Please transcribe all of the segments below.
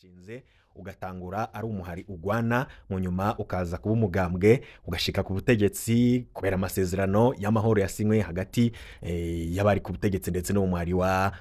Bawushinze ugatangura ari umuhari ugwana, mu nyuma ukaza kuba umugambwe, ugashika ku butegetsi kubera amasezerano y'amahoro yasinywe hagati y'abari ku butegetsi ndetse n'umuhari wa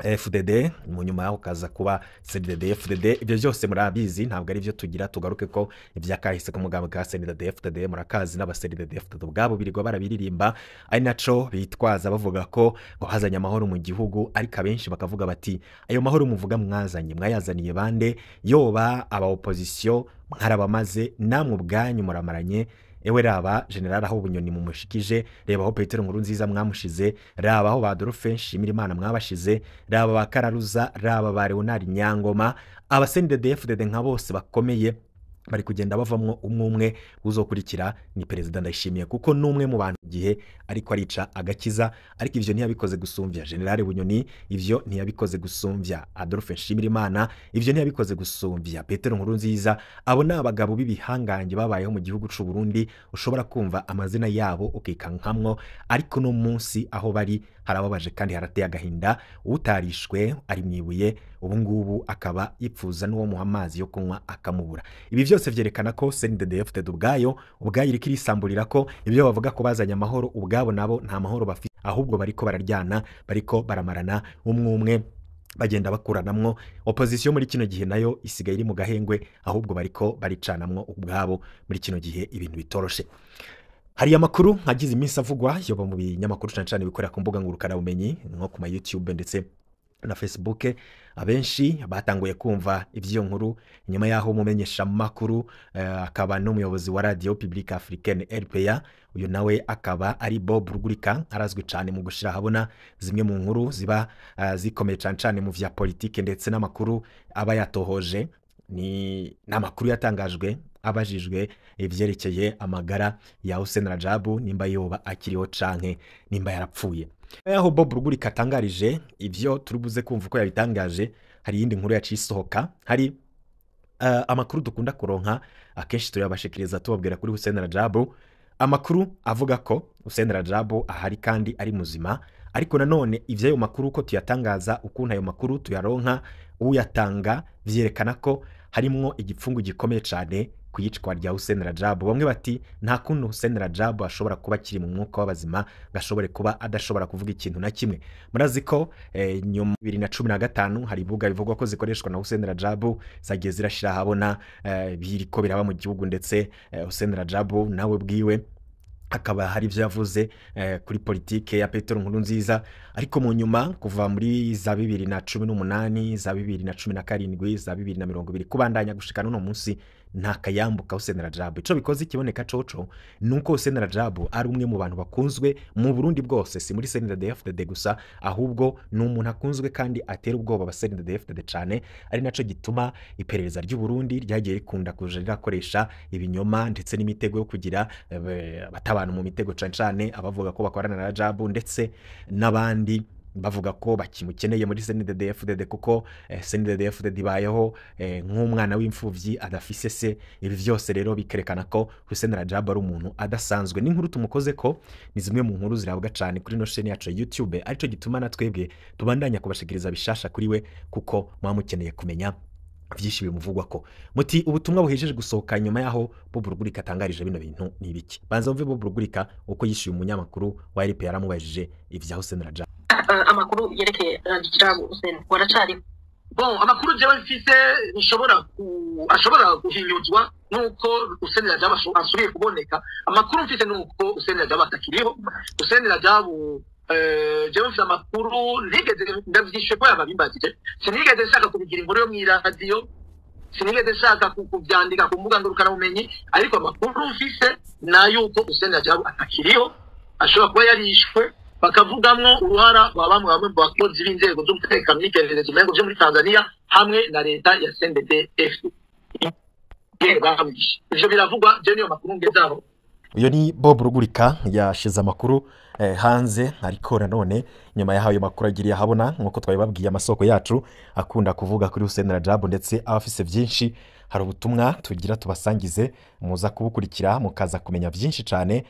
FDD. Mu nyuma yaho ukaza kuba CNDD FDD. Ibyo byose murabizi, ntabwo ari byo tugira tugaruke ko ibyakahise ku mugambwe ka CNDD FDD murakazi. N'aba CNDD FDD ubwabo birirwa barabiririmba, ari naco bitwaza bavuga ko ngo hazanye amahoro mu gihugu. Ariko abenshi bakavuga bati: "Ayo mahoro muvuga mwazanye, mwayazaniye bande? Yoba aba opposition mwarabamaze, namwe ubwanyu muramaranye. Ewe raba général aho Bunyoni mumushikije, reba aho Petero Nkurunziza mwamushize, raba aho ba Adolphe Nshimirimana mwabashize, raba ba Kararuza, raba ba Leonard Nyangoma." Aba CNDD-FDD nka bose bakomeye bari kugenda bavamwo umwe umwe. Uzokurikira ni Perezida Ndayishimiye, kuko n'umwe mu bantu gihe ariko arica agakiza. Ariko ivyo ntiyabikoze gusumvya Général Bunyoni, ivyo ntiyabikoze gusumvya Adolphe Nshimirimana, ivyo ntiyabikoze gusumvya Petero Nkurunziza. Abo ni abagabo b'ibihangange babayeho mu gihugu c'u Burundi, ushobora kumva amazina yabo ukikankamwo. Ariko no munsi aho bari harababaje kandi harateye agahinda. Utarishwe ari mwibuye, ubu ngubu akaba yipfuza n'uwo muha amazi yo kunywa akamubura. Ibi byose vyerekana ko CNDD-FDD ubwayo ubwayo iriko irisamburira, ko ibyo bavuga ko bazanye amahoro, ubwabo nabo nta mahoro bafite, ahubwo bariko bararyana, bariko baramarana umwe umwe, bagenda bakuranamwo. Opposition muri kino gihe nayo isigaye iri mu gahengwe, ahubwo bariko baricanamwo ubwabo. Muri kino gihe ibintu bitoroshe. Hari amakuru agize iminsi avugwa yoba mu binyamakuru, cane cane bikorera ku mbuga ngurukanabumenyi nko ku ma YouTube ndetse na Facebook. Abenshi batanguye kumva ivy'iyo nkuru nyuma y'aho umumenyesha makuru akaba n'umuyobozi wa Radio Publique Africaine RPA, uyu nawe akaba ari Bob Rugurika, arazwi cyane mu gushira ahabona zimwe mu nkuru ziba zikomeye cane cane mu vya politike ndetse n'amakuru aba yatohoje. Ni n'amakuru yatangajwe abajijwe ivyerekeye amagara ya Hussein Rajabu, nimba yoba akiriho canke nimba yarapfuye. Aho Bob Rugurika atangarije ivyo turi buze kumva uko yabitangaje, hari iyindi nkuru yaciye isohoka. Hari amakuru dukunda kuronka akenshi turabashikiriza, tubabwira kuri Hussein Rajabu, amakuru avuga ko Hussein Rajabu ahari kandi ari muzima. Ariko nanone ivyo makuru uko tuyatangaza, ukuntu ayo makuru tuyaronka, uyatanga, vyerekana ko harimwo igipfungu gikomeye cyane ku yicwa rya Hussein Rajabu. Bamwe bati: "Nta kuntu Hussein Rajabu ashobora kuba akiri mu mwuka w'abazima ngo ashobore kuba adashobora kuvuga ikintu na kimwe." Murazi ko nyuma 2015 hari ibibuga bivugwa ko zikoreshwa na Hussein Rajabu zagiye zirashira ahabona biriko biraba mu gihugu, ndetse Hussein Rajabu nawe bwiwe hakaba hari ibyo yavuze kuri politike ya Petero Nkurunziza. Ariko mu nyuma, kuva muri za 2018, za 2017, za 2020 kubandanya gushika n'uno munsi, nta kayambuka Hussein Rajabu. Ico bikoze ikiboneka coco nuko Hussein Rajabu ari umwe mu bantu bakunzwe mu Burundi bwose, si muri CNDD-FDD gusa, ahubwo ni umuntu akunzwe kandi atera ubwoba aba CNDD-FDD cane, ari naco gituma iperereza ry'u Burundi ryagiye rikunda kuja rirakoresha ibinyoma ndetse n'imitego yo kugira batabana mu mitego, cane cane abavuga ko bakorana na Rajabu ndetse n'abandi bavuga ko bakimukeneye muri CNDD-FDD, kuko CNDD-FDD ibayeho nk'umwana w'imfuvyi adafise se. Ibi vyose rero bikerekana ko Hussein Rajab ari umuntu adasanzwe. N'inkuru tumukoze ko ni zimwe mu nkuru zirabwa cane kuri no chaîne yacu ya YouTube, arico gituma na twebwe tubandanya kubashikiriza bishasha kuri we, kuko muba mukeneye kumenya vyinshi bimuvugwa ko. Muti: "Ubutumwa buhejeje gusohoka nyuma yaho Bob Rugurika atangarije bino bintu ni ibiki?" Banza wumve Bob Rugurika uko yishyuye umunyamakuru wa RP yaramubajije ivya Hussein Rajab. Amakuru yerekeye Rajabu Hussein waracari? Bon, amakuru jewe mfise nshobora ashobora guhinyuzwa nuko Hussein Rajabu asubiye kuboneka. Amakuru mfise nuko Hussein Rajabu atakiriho. Hussein Rajabu, jewe mfise amakuru, ntigeze ndavyishe ko yababimbajije, sinigeze nshaka kubigira inkuru yo mw'iradiyo, sinigeze nshaka kuvyandika ku mbuga ngurukanabumenyi, ariko amakuru mfise na yuko Hussein Rajabu atakiriho, ashobora kuba yarishwe, bakavugamwo uruhara rwa bamwe bamwe mu bakozi b'inzego z'umutekano n'iperereza umengo vyo muri Tanzania hamwe na leta ya CNDD-FDD bamwishe. Ivyo biravugwa, je niyo makuru ngezaho. Uyo ni Bob Rugurika yashize amakuru hanze. Ariko nanone nyuma y'aho ayo makuru agiriye ahabona, nk'uko twabibabwiye, amasoko yacu akunda kuvuga kuri Hussein Rajabu ndetse aba afise byinshi, hari ubutumwa tugira tubasangize, muza kubukurikira mukaza kumenya byinshi cyane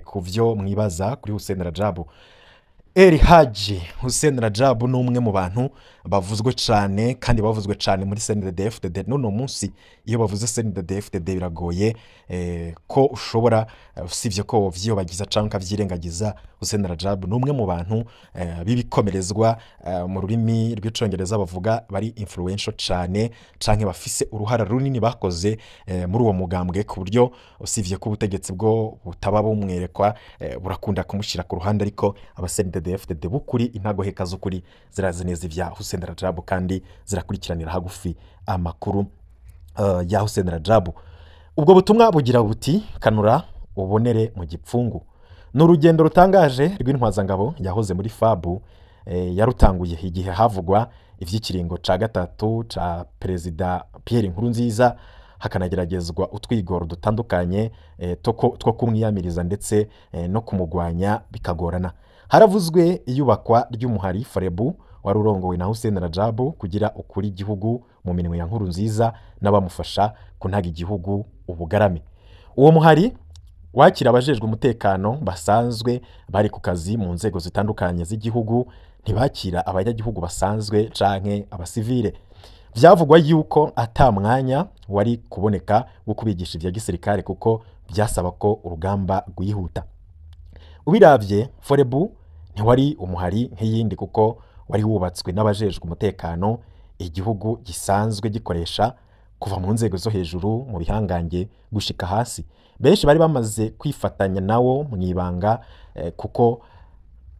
ku vyo mwibaza kuri Hussein Rajabu. El Haji Hussein Rajabu ni umwe mu bantu bavuzwe cyane kandi bavuzwe cyane muri CNDD-FDD. N'uno munsi iyo bavuze CNDD-FDD biragoye ko ushobora, usibye ko wovyiyobagiza cyangwa ukavyirengagiza. Hussein Rajabu ni umwe mu bantu b'ibikomerezwa, mu rurimi rw'icongereza bavuga bari influential cyane, canke bafise uruhara runini bakoze muri uwo mugambwe, ku buryo usibye ko ubutegetsi bwo butaba bumwerekwa, burakunda kumushyira ku ruhande, ariko aba CNDD-FDD b'ukuri, intagoheka z'ukuri, zirazi neza ibya Hussein Rajabu kandi zirakurikiranira hagufi amakuru ya Hussein Rajabu. Ubwo butumwa bugira buti: "Kanura ubonere mu gipfungu." Ni urugendo rutangaje rw'intwazangabo yahoze muri FABU, yarutanguye igihe havugwa ivy'ikiringo ca gatatu ca Perezida Pierre Nkurunziza, hakanageragezwa utwigoro dutandukanye two kumwiyamiriza ndetse no kumugwanya bikagorana. Haravuzwe iyubakwa ry'umuhari Farebu wari urongowe na Hussein Rajabu kugira ukuri igihugu mu minwe ya Nkurunziza n'abamufasha kunaga igihugu ubugarame. Uwo muhari wakira abajejwe umutekano basanzwe bari ku kazi mu nzego zitandukanye z'igihugu, ntibakira abanyagihugu basanzwe canke abasivile. Vyavugwa yuko ata mwanya wari kuboneka wo kubigisha ivya gisirikare, kuko byasaba ko urugamba rwihuta. Ubiravye, Forebu ntiwari umuhari nk'iyindi, kuko wari wubatswe n'abajejwe umutekano igihugu gisanzwe gikoresha, kuva mu nzego zo hejuru mu bihangange gushika hasi. Benshi bari bamaze kwifatanya nawo mu ibanga, kuko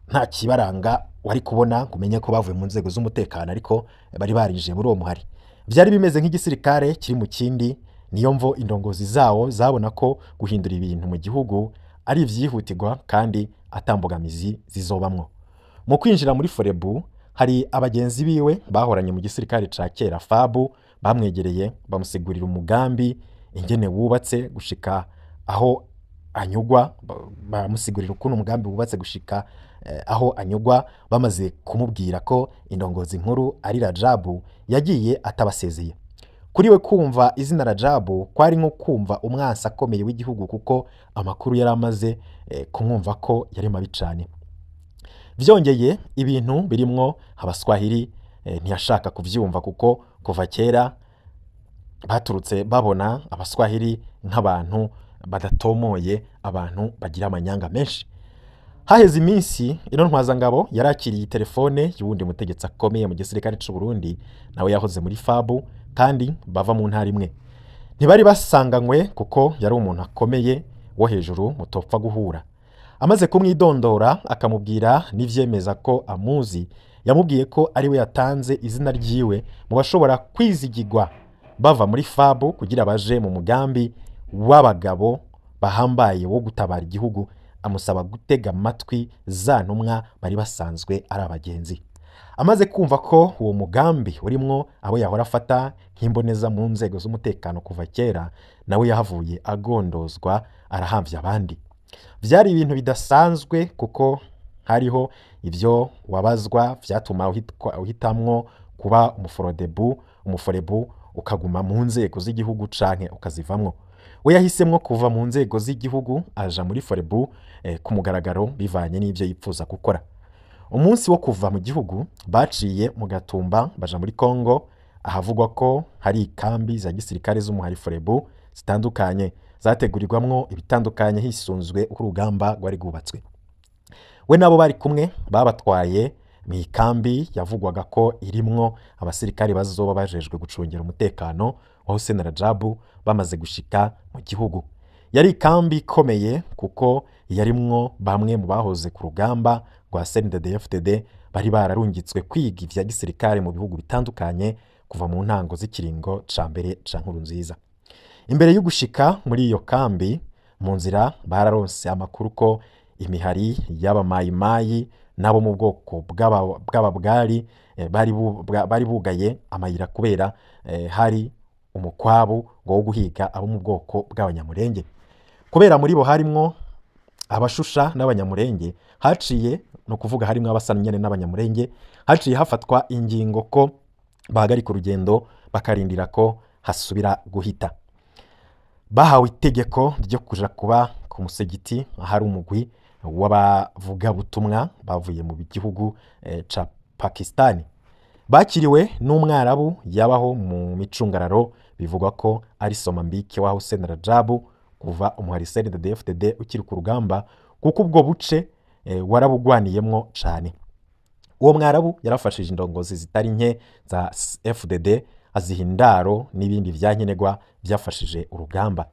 nta kibaranga wari kubona ngo umenye ko bavuye mu nzego z'umutekano, ariko bari barinjiye muri uwo muhari. Byari bimeze nk'igisirikare kiri mu kindi. Niyo mvo indongozi zawo zabona ko guhindura ibintu mu gihugu ari ibyihutirwa kandi atambogamizi zizobamwo. Mu kwinjira muri Forebu, hari abagenzi biwe bahoranye mu gisirikare ca kera FABU bamwegereye, bamusigurira umugambi ingene wubatse gushika aho anyugwa, bamusigurira ukuntu umugambi wubatse gushika aho anyugwa. Bamaze kumubwira ko indongozi nkuru ari Rajabu, yagiye atabasezeye. Kuri we, kumva izina Rajabu kwari nko kumva umwansi akomeye w'igihugu, kuko amakuru yari amaze kumwumva ko yari mabi cyane. Byongeye, ibintu birimwo Abaswahili ntiyashaka kuvyumva, kuko kuva kera baturutse babona Abaswahili nk'abantu badatomoye, abantu bagira amanyanga menshi. Haheze iminsi, ino ntwazangabo yarakiriye telefone y'uwundi mutegetsi akomeye mu gisirikare c'u Burundi, nawe yahoze muri FABU kandi bava mu ntara imwe. Ntibari basanganywe, kuko yari umuntu akomeye wo hejuru mutopfa guhura. Amaze kumwidondora, akamubwira n'ivyemeza ko amuzi, yamubwiye ko ari we yatanze izina ryiwe mu bashobora kwizigirwa bava muri FABU kugira baje mu mugambi w'abagabo bahambaye wo gutabara igihugu, amusaba gutega amatwi za ntumwa bari basanzwe ari abagenzi. Amaze kumva ko uwo mugambi urimwo abo yahora afata nk'imboneza mu nzego z'umutekano kuva kera, nawe yahavuye agondozwa, arahamvya abandi. Vyari ibintu bidasanzwe, kuko hariho ivyo wabazwa vyatuma uhitamwo kuba umuforodebu, umuforebu, ukaguma mu nzego z'igihugu canke ukazivamwo. We yahisemwo kuva mu nzego z'igihugu aja muri Forebu ku mugaragaro, bivanye n'ivyo yipfuza gukora. Umunsi wo kuva mu gihugu, baciye mu Gatumba baja muri Kongo, ahavugwa ko hari ikambi za gisirikare z'umuhari Forebu zitandukanye zategurirwamwo ibitandukanye hisunzwe uko urugamba rwari rwubatswe. We nabo bari kumwe babatwaye mu ikambi yavugwaga ko irimwo abasirikare bazoba bajejwe gucungira umutekano wa Hussein Rajabu bamaze gushika mu gihugu. Yari ikambi ikomeye, kuko yarimwo bamwe mu bahoze ku rugamba rwa CNDD-FDD bari bararungitswe kwiga ivya gisirikare mu bihugu bitandukanye kuva mu ntango z'ikiringo ca mbere ca Nkurunziza. Imbere yo gushika muri iyo kambi, mu nzira bararonse amakuru ko imihari y'abamayimayi nabo mu bwoko bw'ababwari bari bugaye amayira, kubera hari umukwabu ngo wo guhiga abo mu bwoko bw'Abanyamurenge. Kubera muri bo harimwo Abashusha n'Abanyamurenge, haciye, ni ukuvuga harimwo abasa nyene n'Abanyamurenge, haciye hafatwa ingingo ko bahagarika urugendo bakarindira ko hasubira guhita. Bahawe itegeko ryo kuja kuba ku musigiti ahari umugwi w'abavugabutumwa bavuye mu gihugu ca Pakistani. Bakiriwe n'umwarabu yabaho mu micungararo, bivugwa ko ari Somambike wa Hussein Rajabu kuva umuhari CNDD-FDD ukiri ku rugamba, kuko ubwo buce warabugwaniyemwo cane. Uwo mwarabu yarafashije indongozi zitari nke za FDD, aziha indaro n'ibindi vyankenerwa byafashije urugamba.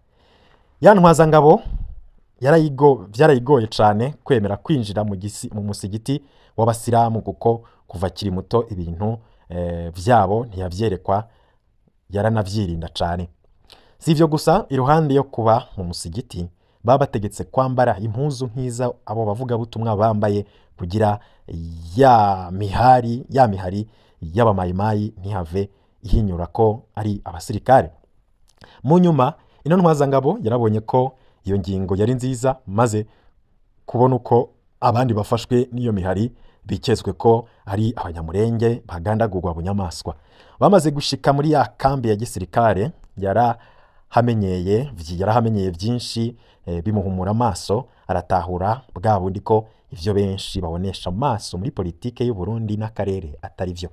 Ya ntwazangabo vyarayigoye cane kwemera kwinjira mu musigiti w'abasilamu, kuko kuva akiri muto ibintu vyabo ntiyavyerekwa, yaranavyirinda cane. Si ivyo gusa, iruhande yo kuba mu musigiti babategetse kwambara impuzu nk'iza abo bavugabutumwa bambaye, kugira ya mihari y'abamayimayi ntihave ihinyura ko ari abasirikare. Mu nyuma ino ntwazangabo yarabonye ko iyo ngingo yari nziza, maze kubona uko abandi bafashwe n'iyo mihari bikezwe ko ari abanyamurenge bagandagurwa bunyamaswa. Bamaze gushika muri ya kambi ya gisirikare, yarahamenyeye byinshi bimuhumura amaso, aratahura bwa bundi ko ivyo benshi babonesha amaso muri politike y'u Burundi n'akarere atari vyo.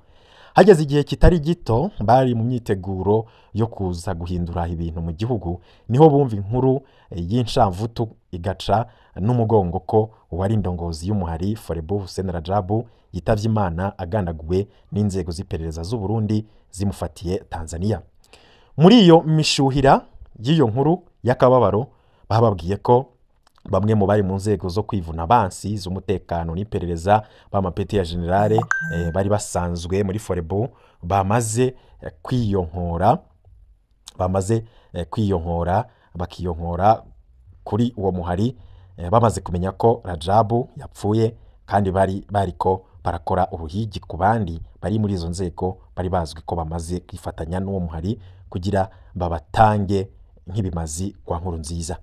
Hageze igihe kitari gito bari mu myiteguro yo kuza guhindura ibintu mu gihugu, niho bumva inkuru y'inshamvutu igaca n'umugongo ko uwari indongozi y'umuhari Forebu Hussein Rajabu yitavye Imana agandaguwe n'inzego z'iperereza z'u Burundi zimufatiye Tanzania. Muri iyo mishuhira y'iyo nkuru y'akababaro, bababwiye ko bamwe mu bari mu nzego zo kwivuna abansi z'umutekano n'iperereza b'amapeti ya generale bari basanzwe muri Forebu bamaze kwiyonkora bakiyonkora kuri uwo muhari, bamaze kumenya ko Rajabu yapfuye, kandi bari bariko barakora ubuhigi ku bandi bari muri izo nzego bari bazwi ko bamaze kwifatanya n'uwo muhari kugira babatange nk'ibimazi kwa nkuru nziza.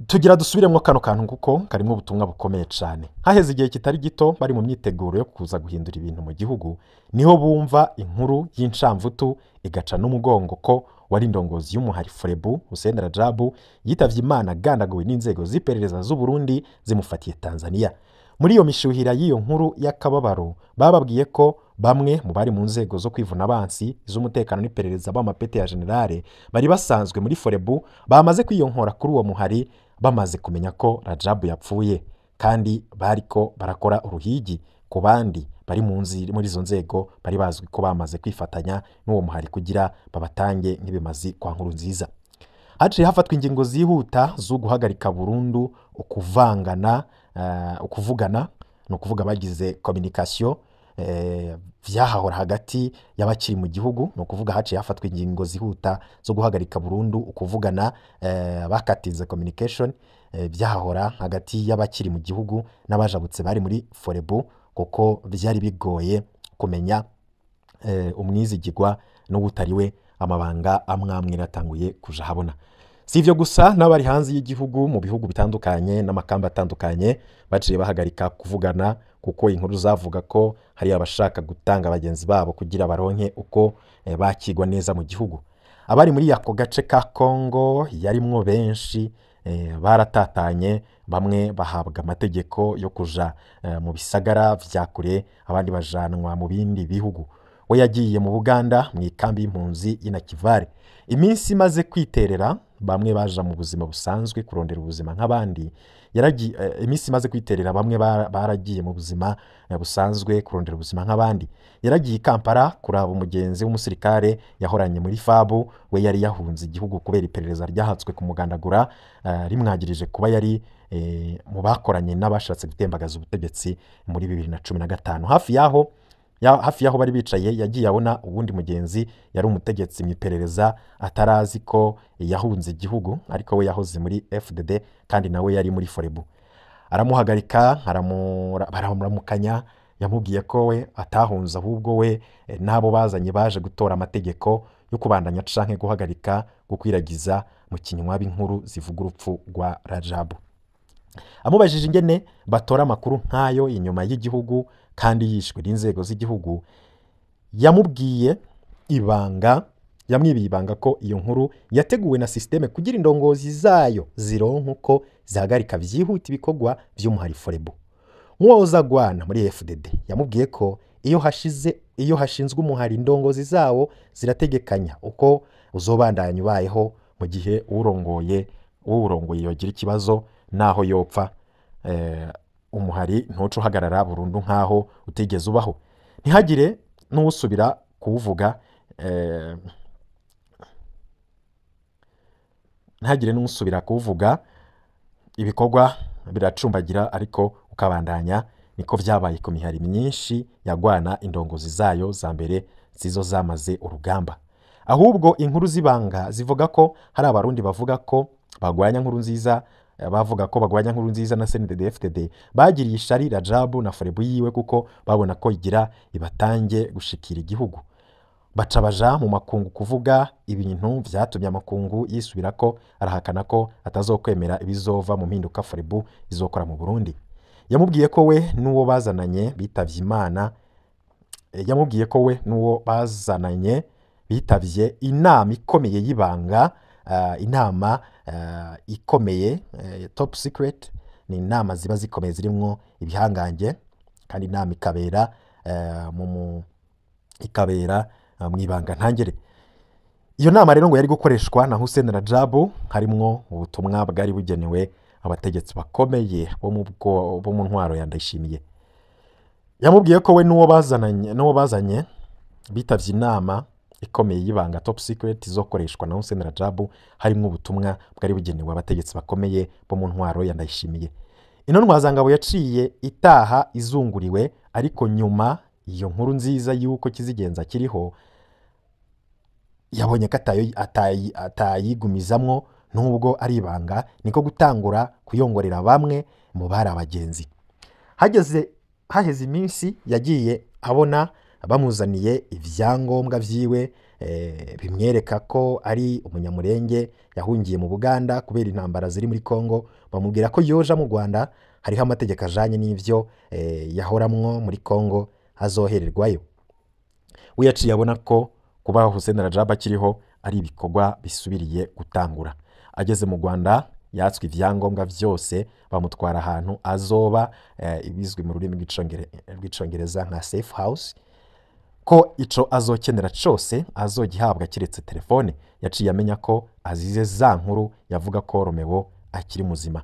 Tugira dusubiremwo kano kantu kuko karimo ubutumwa bukomeye cane. Haheze igihe kitari gito bari mu myiteguro yo kuza guhindura ibintu mu gihugu, niho bumva inkuru y'inshamvutu igaca n'umugongo ko wari indongozi y'umuhari Forebu Hussein Rajabu yitavye Imana agandaguwe n'inzego z'iperereza z'u Burundi zimufatiye Tanzania. Muri iyo mishuhira y'iyo nkuru y'akababaro, bababwiye ko bamwe mu bari mu nzego zo kwivuna abansi z'umutekano n'iperereza b'amapeti ya generale bari basanzwe muri Forebu bamaze kwiyonkora kuri uwo muhari, bamaze kumenya ko Rajabu yapfuye, kandi bariko barakora uruhigi ku bandi bari muri izo nzego bari bazwi ko bamaze kwifatanya n'uwo muhari kugira babatange nk'ibimazi kwa nkuru nziza. Haciye hafatwa ingingo zihuta zo guhagarika burundu ukuvangana, ukuvugana, ni ukuvuga bagize communication vyahahora hagati y'abakiri mu gihugu. Ni ukuvuga haciye hafatwa ingingo zihuta zo guhagarika burundu ukuvugana, bakatinze communication vyahahora hagati y'abakiri mu gihugu n'abajabutse bari muri Forebu, kuko byari bigoye kumenya umwizigirwa n'ubutariwe, amabanga amwamwe yatanguye kuja habona. Si ivyo gusa, n'abari hanze y'igihugu mu bihugu bitandukanye n'amakamba atandukanye baciye bahagarika kuvugana, kuko inkuru zavuga ko hari abashaka gutanga bagenzi babo kugira baronke uko bakigwa neza mu gihugu. Abari muri ako gace ka Kongo yarimwo benshi baratatanye, bamwe bahabwa amategeko yo kuja mu bisagara vya kure, abandi bajanwa mu bindi bihugu. We yagiye mu Buganda mu ikambi y'impunzi y'Inakivale. Iminsi imaze kwiterera, bamwe baja mu buzima busanzwe kurondera ubuzima nk'abandi. Iminsi imaze kwiterera, bamwe baragiye mu buzima busanzwe kurondera ubuzima nk'abandi. Yaragiye i Kampala kuraba umugenzi w'umusirikare yahoranye muri FABU, we yari yahunze igihugu kubera iperereza ryahatswe kumugandagura, rimwagirije kuba yari mu bakoranye n'abashatse gutembagaza ubutegetsi muri 2015. Hafi yaho bari bicaye yagiye abona uwundi mugenzi yari umutegetsi mu iperereza atarazi ko yahunze igihugu, ariko we yahoze muri FDD kandi nawe yari muri Forebu. Aramuhagarika, baramuramukanya, yamubwiye ko we atahunze, ahubwo we n'abo bazanye baje gutora amategeko yo kubandanya canke guhagarika gukwiragiza mu kinywa b'inkuru zivuga urupfu rwa Rajabu. Amubajije ingene batora amakuru nk'ayo inyuma y'igihugu kandi yishwe n'inzego z'igihugu, yamubwiye ibanga Yamwibiye ibanga ko iyo nkuru yateguwe na système kugira indongozi zayo zironka uko zihagarika vyihuta ibikorwa vy'umuhari Forebu. Nk'uwahoze agwana muri FDD yamubwiye ko iyo hashinzwe umuhari, indongozi zawo zirategekanya uko uzobandanya ubayeho mu gihe uwurongoye yogira ikibazo, naho yopfa, umuhari ntuce uhagarara burundu nkaho utigeze ubaho, ntihagire n'uwusubira kuwuvuga, ntihagire n'usubira kuwuvuga. Ibikorwa biracumbagira ariko ukabandanya. Niko vyabaye ku mihari myinshi yagwana, indongozi zayo za mbere zizo zamaze urugamba. Ahubwo inkuru z'ibanga zivuga ko hari Abarundi bavuga ko bagwanya nkuru nziza, bavuga ko bagwanya nkuru nziza na CNDD-FDD, bagiriye ishari Rajabu na Forebu yiwe kuko babona ko igira ibatange gushikira igihugu, baca baja mu makungu kuvuga ibintu vyatumye amakungu yisubirako, arahakana ko atazokwemera ibizova mu mpinduka Forebu izokora mu Burundi. Yamubwiye ko we n'uwo bazananye bitavye Imana, yamubwiye ko we n'uwo bazananye bitavye inama ikomeye y'ibanga, inama ikomeye, top secret. Ni inama ziba zikomeye zirimwo ibihangange, kandi inama ikabera ikabera mw'ibanga ntangere. Iyo nama rero ngo yari gukoreshwa na Hussein Rajabu, harimwo ubutumwa bwari bugenewe abategetsi bakomeye bo mu ntwaro ya Ndayishimiye. Yamubwiye ko we n'uwo bazanye bitavye inama ikomeye y'ibanga, top secret, izokoreshwa na Hussein Rajabu, harimwo ubutumwa bwari bugenewe abategetsi bakomeye bo mu ntwaro ya Ndayishimiye. Ino ntwazangabo yaciye itaha izunguriwe, ariko nyuma iyo nkuru nziza y'uko kizigenza kiriho yabonye ko atayigumizamwo nubwo ari ibanga, niko gutangura kuyongorera bamwe mu bari abagenzi. Haheze iminsi yagiye abona bamuzaniye ivyangombwa vyiwe, bimwereka ko ari Umunyamurenge yahungiye mu Buganda kubera intambara ziri muri Kongo. Bamubwira ko yoja mu Rwanda hariho amategeko ajanye n'ivyo yahoramwo muri Kongo azohererwayo. We yaciye abona ko kuba Hussein Rajab akiriho ari ibikorwa bisubiriye gutangura. Ageze mu Rwanda yatswe ivyangombwa vyose, bamutwara ahantu azoba, ibizwi mu rurimi rw'Icongereza nka safe house, ko ico azokenera cose azogihabwa kiretse telefone. Yaciye amenya ko azize za nkuru yavuga ko Romeo akiri muzima.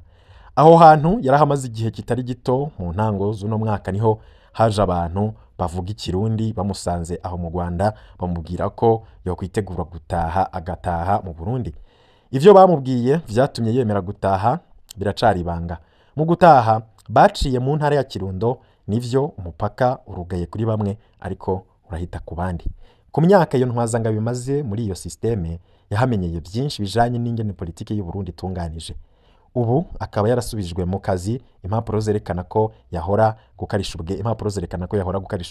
Aho hantu yarahamaze igihe kitari gito. Mu ntango z'uno mwaka niho haje abantu bavuga Ikirundi bamusanze aho mu Rwanda, bamubwira ko yokwitegura gutaha, agataha mu Burundi. Ivyo bamubwiye vyatumye yemera gutaha biracari ibanga. Mu gutaha baciye mu ntara ya Kirundo. Nivyo, umupaka urugaye kuri bamwe ariko urahita ku bandi. Ku myaka iyo ntwazangabo bimaze muri iyo système, yahamenyeye byinshi bijanye n'ingene politiki y'u Burundi itunganije. Ubu akaba yarasubijwe mu kazi, impapuro zerekana ko yahora gukarisha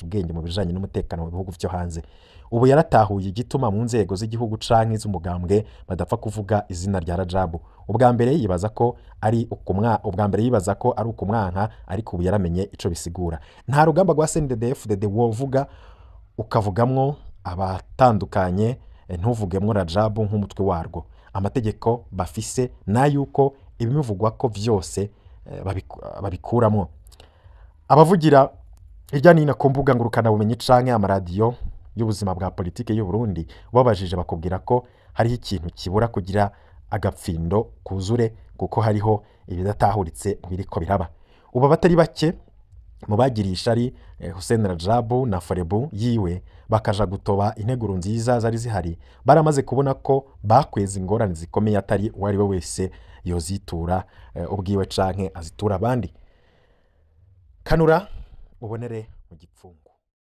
ubwenge mu bijanye n'umutekano mu bihugu vyo hanze. Ubu yaratahuye igituma mu nzego z'igihugu canke iz'umugambwe badapfa kuvuga izina rya Rajabu. Ubwa mbere yibaza ko ari ukumwanka, ariko ubu yaramenye ico bisigura. Nta rugamba rwa CNDD-FDD wovuga ukavugamwo abatandukanye, ntuvugemwo Rajabu nk'umutwe warwo. Amategeko bafise nayuko ibimuvugwa ko vyose babikuramwo. Abavugira hirya no hino ku mbuga ngurukanabumenyi canke amaradiyo y'ubuzima bwa politike y'u Burundi, ubabajije bakubwira ko hariho ikintu kibura kugira agapfindo kuzure, kuko hariho ibidatahuritse mu biriko biraba. Ubu abatari bake mu bagiriye ishari Hussein Rajabu na Forebu yiwe, bakaja gutoba integuro nziza zari zihari, baramaze kubona ko bakweza ingorane zikomeye atari uwo ari we wese yozitura ubwiwe canke azitura abandi. Kanura ubonere mu gipfungu.